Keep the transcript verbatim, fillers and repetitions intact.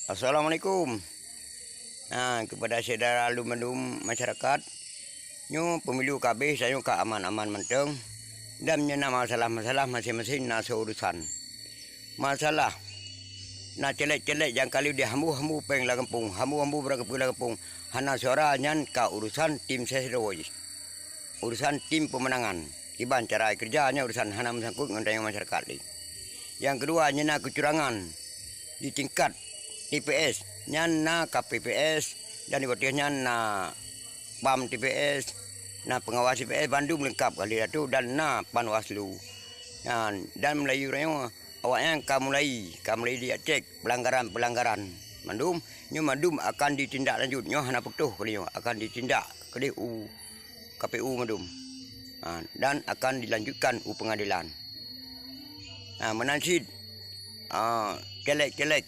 Assalamualaikum. Ha, kepada syedara lôn mandum masyarakat, nyoe pemilu ka abéh, tanyoe ka aman-aman mantong. Dan meunyoe na masalah-masalah, maséng-maséng na soe urusan. Masalah na caleg-caleg nyang ka lheueh di hambu-hambu péng lam gampông, hambu-hambu barang kapeue lam gampông, hana suara, nyan ka urusan tim sesero jih. Urusan tim pemenangan. Kiban cara keureuja nyan urusan hana meusangkut ngon tanyoe masyarakat lé. Nyang keudua, nyan na keucurangan di tingkat T P S. Nyan na K P P S dan di bak nyan na pam T P S, na pengawas T P S, bandum leungkap ka lheueh atu dan na Panwaslu. Nyan, dan meulayeue uroe nyoe, awaknyan ka mulai, ka mulai jicek peulanggaran-peulanggaran mandum. Nyoe mandum akan ditindak lanjut, nyoe hana putôh kali nyoe, akan ditindak keudeh u K P U mandum. Ha, dan akan dilanjutkan u pengadilan. Ha, meunan cit, ha, caleg-caleg